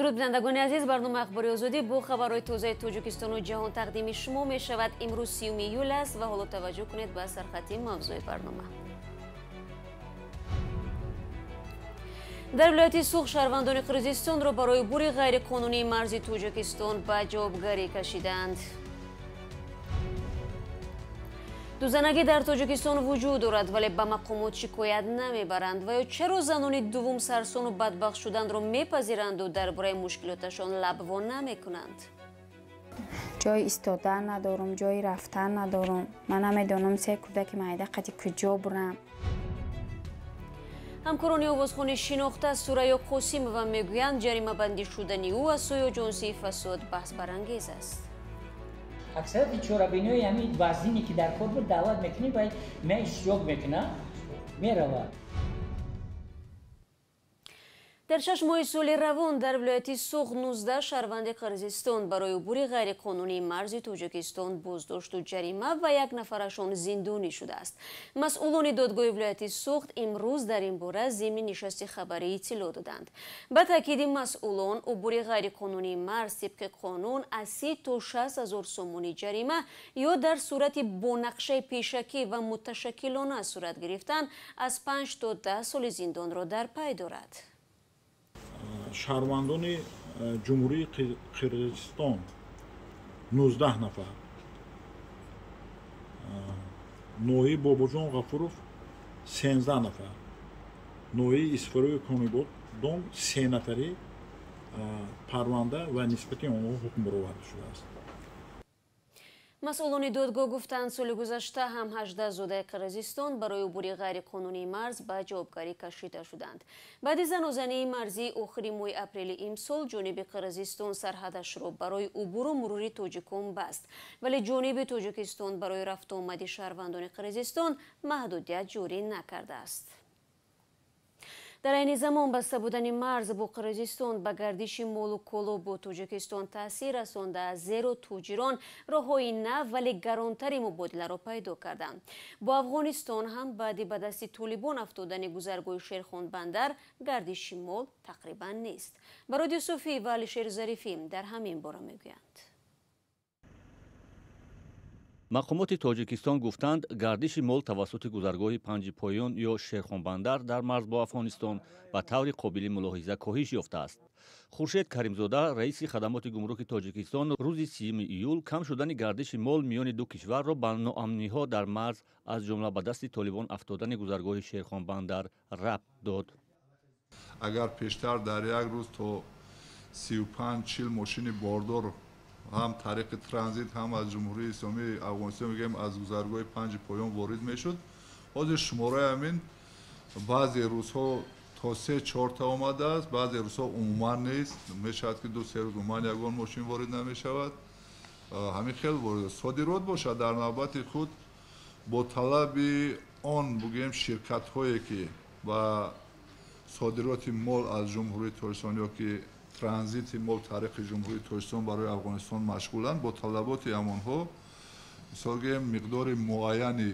Дуруд бинандагони азиз, барномаи Ахбори Озодӣ бо хабарҳои тозаи Тоҷикистону ҷаҳон тақдими шумо мешавад. Имрӯз 30 июл аст ва ҳоло таваҷҷӯҳ кунед ба сархати мавзӯи барнома. Дар вилояти Суғд шаҳрвандони Қирғизистонро барои убури ғайриқонунии марзи Тоҷикистон ба ҷавобгарӣ кашиданд. Дузанагӣ дар Тоҷикистон вуҷуд дорад, вале ба мақомот шикоят намебаранд. Ва ё чаро занони дуввум сарсону бадбахт шуданро мепазиранду дар бораи мушкилоташон лабво намекунанд? Ҷои истодан надорум, ҷои рафтан надорум. Ман намедонам се кӯдаки майда қади куҷо бурам. Ҳамкорони овозхони шинохта Сурайё Қосимова мегӯянд, ҷаримабандӣ шудани ӯ аз сӯи оҷонсии фасод баҳсбарангез аст. Аксарияти чорабиниҳои ҳамин вазине ки дар кор буд даъват мекунӣ ва ме иштирок мекуна, меравад. Дар 6 моҳи соли равон дар вилояти Суғд 19 шаҳрванди Қирғизистон барои убури ғайриқонунии марзи Тоҷикистон боздошту ҷарима ва як нафарашон зиндонӣ шудааст. Масъулони додгоҳи вилояти Суғд имрӯз дар ин бора зимни нишасти хабарӣ иттилоъ доданд. Ба таъкиди масъулон, убури ғайриқонунии марз тибқи қонун аз 30 то 60 ҳазор сомонӣ ҷарима ё дар сурати бо нақшаи пешакӣ ва муташаккилона сурат гирифтан аз 5 то 10 соли зиндонро дар пай дорад. Шаҳрвандони Ҷумҳурии Қирғизистон 19 нафар, ноҳияи Бобоҷон Ғафуров 13 нафар, ноҳияи Исфарои Конибодом 3 нафари парванда ва нисбати онҳо ҳукм бароварда шудааст. Масъулони додгоҳ гуфтанд, соли гузашта ҳам 18 зодаи Қирғизистон барои убури ғайриқонунии марз ба ҷавобгарӣ кашида шуданд. Баъди занозании марзии охири моҳи апрели имсол ҷониби Қирғизистон сарҳадашро барои убуру мурури тоҷикон баст, вале ҷониби Тоҷикистон барои рафтуомади шаҳрвандони Қирғизистон маҳдудият ҷорӣ накардааст. Дар айни замон баста будани марз бо Қирғизистон ба гардиши молу коло бо Тоҷикистон таъсир расондааст, зеро тоҷирон роҳҳои нав, вале гаронтари мубодиларо пайдо карданд. Бо Афғонистон ҳам баъди ба дасти толибон афтодани гузаргоҳи Шерхонбандар гардиши мол тақрибан нест. Барод Юсуфӣ ва Алишер Зарифӣ дар ҳамин бора мегӯянд. Мақомоти Тоҷикистон гуфтанд, гардиши мол тавассути гузаргоҳи Панҷи Поён ё Шерхонбандар дар марз бо Афғонистон ба таври қобили мулоҳиза коҳиш ёфтааст. Хуршед Каримзода, раиси хадамоти гумруки Тоҷикистон, рӯзи 30 июл кам шудани гардиши мол миёни ду кишварро ба ноамниҳо дар марз, аз ҷумла ба дасти толибон афтодани гузаргоҳи Шерхонбандар рабт дод. Агар пештар дар як рӯз то 35-40 мошини бордор ҳам тариқи транзит, ҳам аз Ҷумҳурии Исломии Афғонистон, мегӯем, аз гузаргоҳи Панҷи Поён ворид мешуд, ҳозир шумораи ҳамин баъзе рӯзҳо то 3-4 та омадааст, баъзе рӯзҳо умуман нест, мешавад ки 2-3 рӯз умуман ягон мошин ворид намешавад. Ҳамин хел ворид содирот бошад дар навбати худ бо талаби он, бигӯем, ширкатҳое ки ба содироти мол аз Ҷумҳурии Тоҷикистон ё ки транзити мол тариқи Ҷумҳурии Тоҷикистон барои Афғонистон машғуланд, бо талаботи ҳамонҳо, мисол гӯем, миқдори муайяни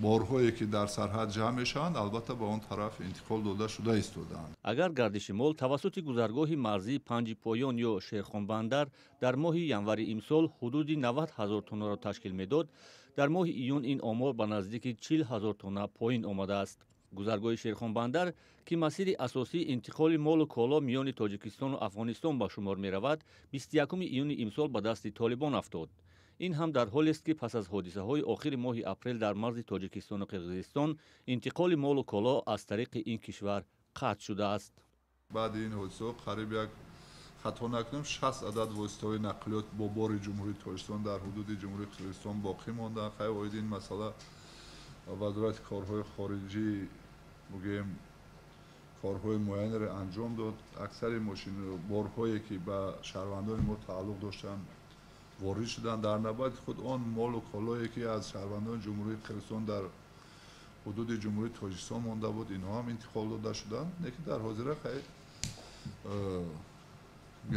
борҳое ки дар сарҳад ҷамъ мешаванд, албатта ба он тараф интиқол дода шуда истодаанд. Агар гардиши мол тавассути гузаргоҳи марзии Панҷи Поён ё Шерхонбандар дар моҳи январи имсол ҳудуди 90 ҳазор тоннаро ташкил медод, дар моҳи июн ин омор ба наздики 40 ҳазор тонна поин омадааст. Гузаргоҳи Шерхонбандар, ки масири асосии интиқоли молу коло миёни Тоҷикистону Афғонистон ба шумор меравад, 21 июни имсол ба дасти толибон афтод. Ин ҳам дар ҳолест, ки пас аз ҳодисаҳои охири моҳи апрел дар марзи Тоҷикистону Қирғизистон интиқоли молу коло аз тариқи ин кишвар қатъ шудааст. Баъди ин ҳодисаҳо қариб як, хато накунем, 60 адад воситаҳои нақлиёт бо бори Ҷумҳурии Тоҷикистон дар ҳудуди Ҷумҳурии Қирғизистон боқӣ монданд. Хай, оиди ин масъала Вазорати корҳои хориҷӣ, бигӯем, корҳои муайянеро анҷом дод. Аксари борҳое ки ба шаҳрвандони мо тааллуқ доштанд, ворид шуданд. Дар навбати худ он молу колое ки аз шаҳрвандони Ҷумҳурии Қирғизистон дар ҳудуди Ҷумҳурии Тоҷикистон монда буд, инҳо ҳам интиқол дода шуданд. Лекин дар ҳозира хай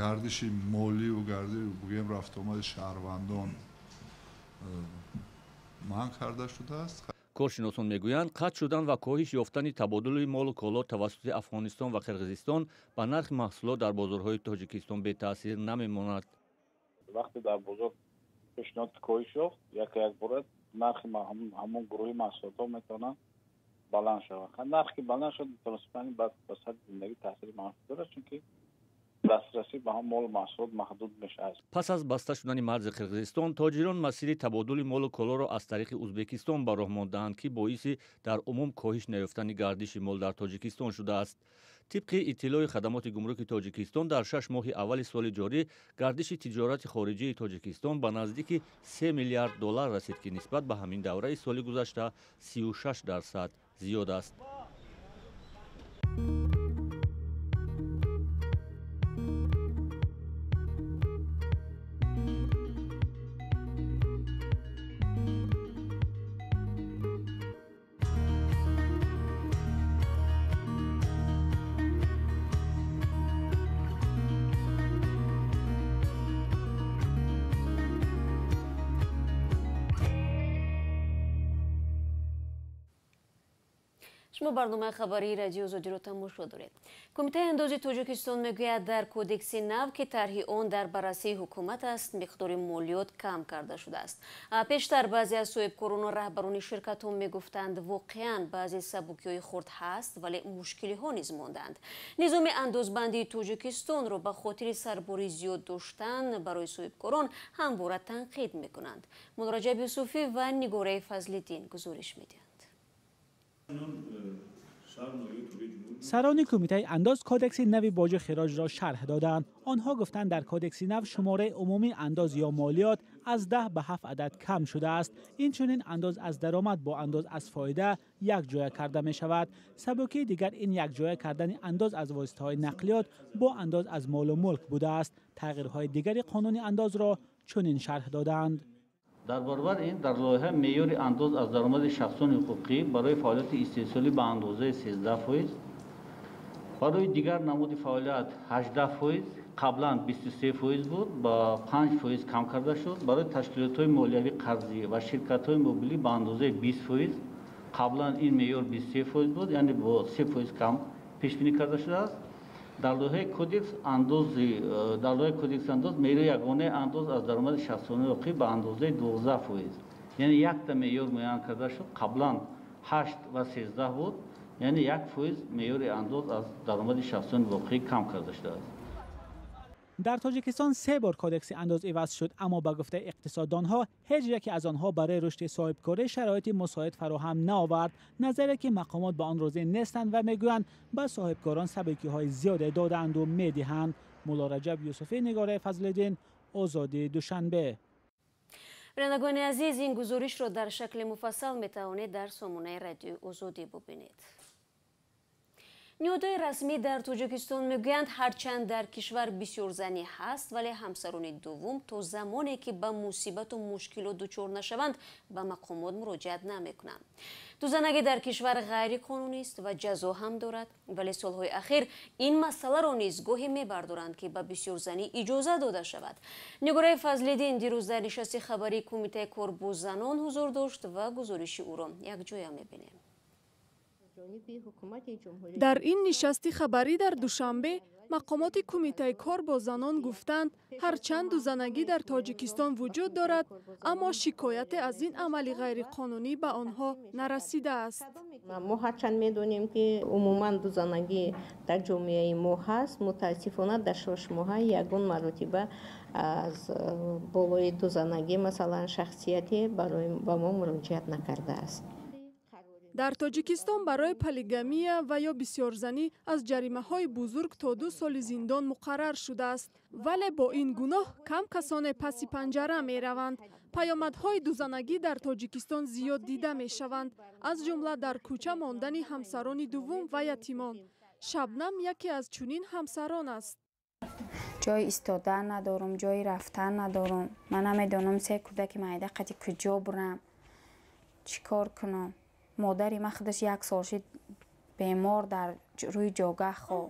гардиши моливу гардиши, бигӯем, рафтуомади шаҳрвандон манъ карда шудааст. Коршиносон мегӯянд, қатъ шудан ва коҳиш ёфтани табодули молу коло тавассути Афғонистон ва Қирғизистон ба нархи маҳсулот дар бозорҳои Тоҷикистон бетаъсир намемонад. Вақте дар бозор пешниҳод коҳиш ёфт, яке якбора нархи ҳамон гурӯҳи маҳсулотҳо метавонанд баланд шавад. Нарх ки баланд шуд, мутаассифона ба сатҳи зиндагӣ таъсири манфӣ дорад, чунки дастрасӣ ба ҳам молу маҳсулот маҳдуд мешавад. Пас аз баста шудани марзи Қирғизистон, тоҷирон масири табодули молу колоро аз тариқи Узбекистон ба роҳ мондаанд, ки боиси дар умум коҳиш наёфтани гардиши мол дар Тоҷикистон шудааст. Тибқи иттилои хадамоти гумруки Тоҷикистон, дар 6 моҳи аввали соли ҷорӣ гардиши тиҷорати хориҷии Тоҷикистон ба наздики 3 миллиард доллар расид, ки нисбат ба ҳамин давраи соли гузашта 36% зиёд аст. Шумо барномаи хабарии Радио Озодиро тамошо доред. Кумитаи андози Тоҷикистон мегӯяд, дар кодекси нав, ки тарҳи он дар баррасии ҳукумат аст, миқдори молиёт кам карда шудааст. Пештар баъзе аз соҳибкорону раҳбарони ширкатҳо мегуфтанд, воқеан баъзе сабукиҳои хурд ҳаст, вале мушкилиҳо низ монданд. Низоми андозбандии Тоҷикистонро ба хотири сарбори зиёд доштан барои соҳибкорон ҳамвора танқид мекунанд. Муллораҷаб Юсуфӣ ва Нигораи Фазлиддин гузориш медиҳанд. Сарони кумитаи андоз кодекси нави боҷу хироҷро шарҳ доданд. Онҳо гуфтанд, дар кодекси нав шумораи умумии андоз ё молиёт аз 10 ба 7 адад кам шудааст. Инчунин андоз аз даромад бо андоз аз фоида якҷоя карда мешавад. Сабукии дигар ин якҷоя кардани андоз аз воситаҳои нақлиёт бо андоз аз молу мулк будааст. Тағйирҳои дигари қонуни андозро чунин шарҳ доданд. Дар баробар ин дар лоиҳа меъёри андоз аз даромади шахсони ҳуқуқӣ барои фаъолияти истеҳсолӣ ба андозаи 13%, барои дигар намуди фаъолият 18%, қаблан 23% буд, ба 5% кам карда шуд. Барои ташкилотҳои молиявӣ қарзӣ ва ширкатҳои мобилӣ ба андозаи 20%, қаблан ин меъёр 23% буд, яъне бо 3% кам пешбинӣ карда шудааст. Дар лоиҳаи кодекс андоз меъёри ягонаи андоз аз даромади шахсони ҳуқуқӣ ба андозаи 12%, яъне якта меъёр муайян карда шуд. Қаблан 8 ва 13 буд, яъне 1% меъёри андоз аз даромади шахсони воқеӣ кам карда шудааст. Дар Тоҷикистон 3 бор кодекси андоз иваз шуд, аммо ба гуфтаи иқтисоддонҳо ҳеҷ яке аз онҳо барои рушди соҳибкорӣ шароити мусоид фароҳам наовард. Назаре ки мақомот ба он розӣ нестанд ва мегӯянд ба соҳибкорон сабукиҳои зиёде додаанду медиҳанд. Муллораҷаб Юсуфӣ, Нигораи Фазлиддин, Озодӣ, Душанбе. Бинандагони азиз, ин гузоришро дар шакли муфассал метавонед дар сомонаи Радиои Озодӣ бубинед. Ниҳодҳои расмӣ дар Тоҷикистон мегӯянд, ҳарчанд дар кишвар бисёрзанӣ ҳаст, вале ҳамсарони дуввум то замоне ки ба мусибату мушкилот дучор нашаванд, ба мақомот муроҷиат намекунанд. Дузанагӣ дар кишвар ғайриқонунист ва ҷазо ҳам дорад, вале солҳои ахир ин масъаларо низ гоҳе мебардоранд, ки ба бисёрзанӣ иҷоза дода шавад. Нигораи Фазлиддин дирӯз дар нишасти хабарии Кумитаи кор бо занон ҳузур дошт ва гузориши ӯро якҷоя мебинем. Дар ин нишасти хабарӣ дар Душанбе мақомоти кумитаи кор бо занон гуфтанд, ҳарчанд дузанагӣ дар Тоҷикистон вуҷуд дорад, аммо шикояте аз ин амали ғайриқонунӣ ба онҳо нарасидааст. Мо ҳарчанд медонем, ки умуман дузанагӣ дар ҷомеаи мо ҳаст, мутаассифона дар 6 моҳа ягон маротиба аз болои дузанагӣ, масалан, шахсияте ба мо муроҷиат накардааст. Дар Тоҷикистон барои полигамия ва ё бисёрзанӣ аз ҷаримаҳои бузург то 2 соли зиндон муқаррар шудааст. Вале бо ин гуноҳ кам касоне паси панҷара мераванд. Паёмадҳои дузанагӣ дар Тоҷикистон зиёд дида мешаванд, аз ҷумла дар кӯча мондани ҳамсарони дуввум ва ятимон. Шабнам яке аз чунин ҳамсарон аст. Ҷои истодан надорам, ҷои рафтан надорам. Ман намедонам се кӯдаки майда қати куҷо бурам, чӣ кор кунам. Модари ман худаш 1 сол шид бемор дар рӯи ҷогаҳ хоб.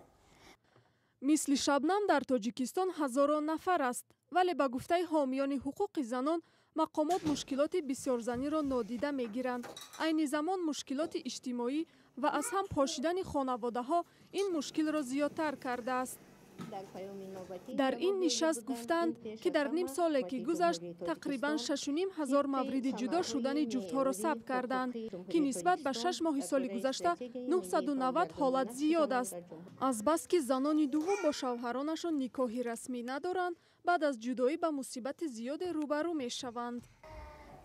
Мисли Шабнам дар Тоҷикистон ҳазорон нафар аст. Вале ба гуфтаи ҳомиёни ҳуқуқи занон, мақомот мушкилоти бисёрзаниро нодида мегиранд. Айни замон мушкилоти иҷтимоӣ ва аз ҳам пошидани хонаводаҳо ин мушкилро зиёдтар кардааст. Дар ин нишаст гуфтанд, ки дар ним соле ки гузашт, тақрибан 6500 мавриди ҷудо шудани ҷуфтҳоро сабт карданд, ки нисбат ба 6 моҳи соли гузашта 990 ҳолат зиёд аст. Азбаски занони дуввум бо шавҳаронашон никоҳи расмӣ надоранд, баъд аз ҷудоӣ ба мусибати зиёде рӯбарӯ мешаванд.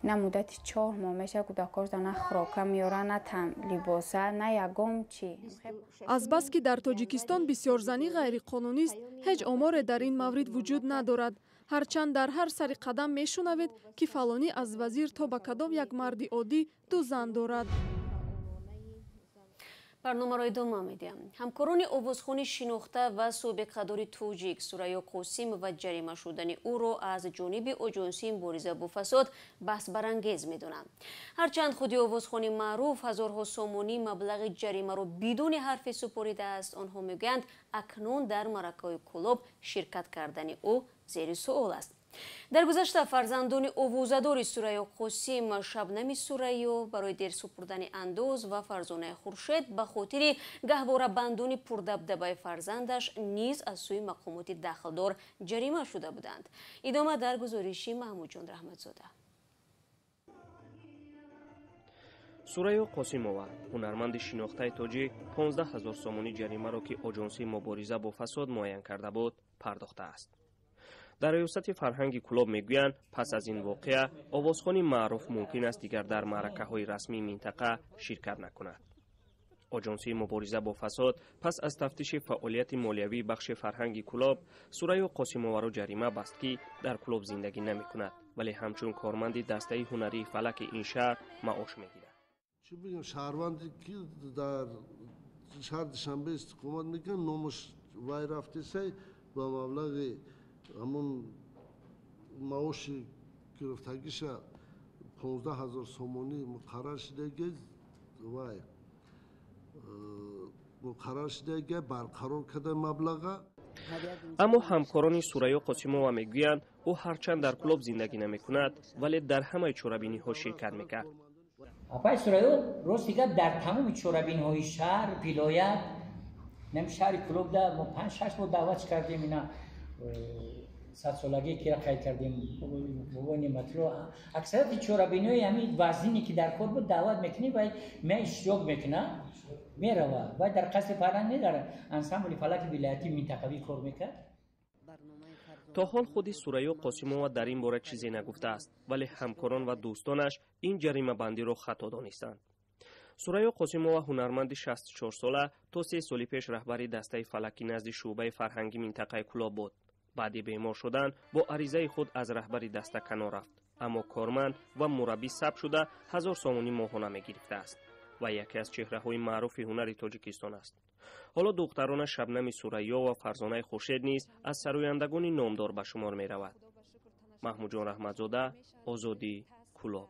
На муддати 4 моҳ мешавад, кӯдакҳош на хӯрока меёранд, на там либоса, на ягон чӣ. Азбаски дар Тоҷикистон бисёрзанӣ ғайриқонунист, ҳеҷ оморе дар ин маврид вуҷуд надорад. Ҳарчанд дар ҳар сари қадам мешунавед, ки фалонӣ аз вазир то ба кадом як марди оддӣ 2 зан дорад. Барномаро идома медиҳам. Ҳамкорони овозхони шинохта ва собиқадори тоҷик Сурайё Қосимова ҷарима шудани ӯро аз ҷониби оҷонсии мубориза бо фасод баҳсбарангез медонанд. Ҳарчанд худи овозхони маъруф ҳазорҳо сомонӣ маблағи ҷаримаро бидуни ҳарфе супоридааст, онҳо мегӯянд, акнун дар маъракаҳои Кӯлоб ширкат кардани ӯ зери суол аст. Дар гузашта фарзандони овозадори Сурайё Қосим, Шабнами Сурайё барои дер супурдани андоз ва Фарзонаи Хуршед ба хотири гаҳворабандони пурдабдабаи фарзандаш низ аз сӯи мақомоти дахлдор ҷарима шуда буданд. Идома дар гузориши Маҳмудҷон Раҳматзода. Сурайё Қосимова, ҳунарманди шинохтаи тоҷик, 15 000 сомонӣ ҷаримаро, ки оҷонсии мубориза бо фасод муайян карда буд, пардохтааст. Дар риёсати фарҳанги Кӯлоб мегӯянд, пас аз ин воқеа овозхони маъруф мумкин аст дигар дар маъракаҳои расмии минтақа ширкат накунад. Оҷонсии мубориза бо фасод пас аз тафтиши фаъолияти молиявии бахши фарҳанги Кӯлоб Сурайё Қосимоваро ҷарима баст, ки дар Кӯлоб зиндагӣ намекунад, вале ҳамчун корманди дастаи ҳунарии фалаки ин шаҳр маош мегирад. Чӣ бигӯям, шаҳрванде ки дар шаҳр Душанбе истиқомат мекунад, номаш вай рафтесай ба маблағи ҳамон маоши гирифтагиша 15 000 сомонӣ муқаррар шудаги вай муқаррар шудаги барқарор карда маблаға. Аммо ҳамкорони Сурайё Қосимова мегӯянд, ӯ ҳарчанд дар Кӯлоб зиндагӣ намекунад, вале дар ҳамаи чорабиниҳо ширкат мекард. Апай Сурайё рости гап дар тамоми чорабиниҳои шаҳр, вилоят, нами шаҳри Кӯлоб да мо 5-6 бор даъват кардем, ина садсолагие ки қайд кардем, бобои Неъматулло, аксарияти чорабиниҳои ҳамин вазине ки дар кор буд даъват мекунӣ, вай меа иштирок мекуна, мерава. Вай дар қасри фарҳанг не, дар ансамбли фалаки вилоятӣ минтақавӣ кор мекард. То ҳол худи Сурайё Қосимова дар ин бора чизе нагуфтааст, вале ҳамкорон ва дӯстонаш ин ҷаримабандиро хато донистанд. Сурайё Қосимова, ҳунарманди 64сола, то 3 соли пеш раҳбари дастаи фалаки назди шӯъбаи фарҳанги минтақаи Кӯлоб буд. Баъди бемор шудан бо аризаи худ аз раҳбари даста канор рафт, аммо корманд ва мураббӣ сабт шуда 1000 сомонӣ моҳона мегирифтааст ва яке аз чеҳраҳои маъруфи ҳунари Тоҷикистон аст. Ҳоло духтарона Шабнами Сурайё ва Фарзонаи Хуршед низ аз сарояндагони номдор ба шумор меравад. Маҳмудҷон Раҳматзода, Озодӣ, Кӯлоб.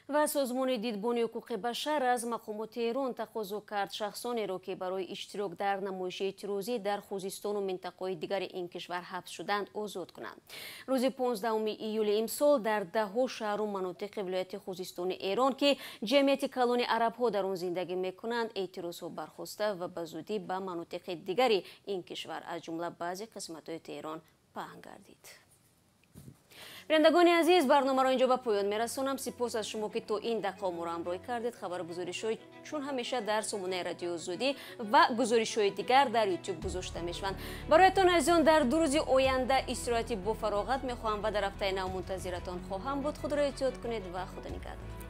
Ва созмони дидбони ҳуқуқи башар аз мақомоти Эрон тақозо кард шахсонеро, ки барои иштирок дар намоиши эътирозӣ дар Хузистону минтақаҳои дигари ин кишвар ҳабс шуданд, озод кунанд. Рӯзи 15 июли имсол дар даҳҳо шаҳру манотиқи вилояти Хузистони Эрон, ки ҷамъияти калони арабҳо дар он зиндагӣ мекунанд, эътирозҳо бархоста ва ба зудӣ ба манотиқи дигари ин кишвар, аз ҷумла баъзе қисматҳои Теҳрон, паҳн гардид. Бинандагони азиз, барномаро инҷо ба поён мерасонам. Сипос аз шумо, ки то ин дақиқа моро ҳамроҳӣ кардед. Хабару гузоришҳои чун ҳамеша дар сомонаи Радиои Озодӣ ва гузоришҳои дигар дар Ютуб гузошта мешаванд. Бароятон азизон дар 2 рӯзи оянда истироҳати бофароғат мехоҳам ва дар ҳафтаи нав мунтазиратон хоҳам буд. Худро эҳтиёт кунед ва Худо нигаҳдор.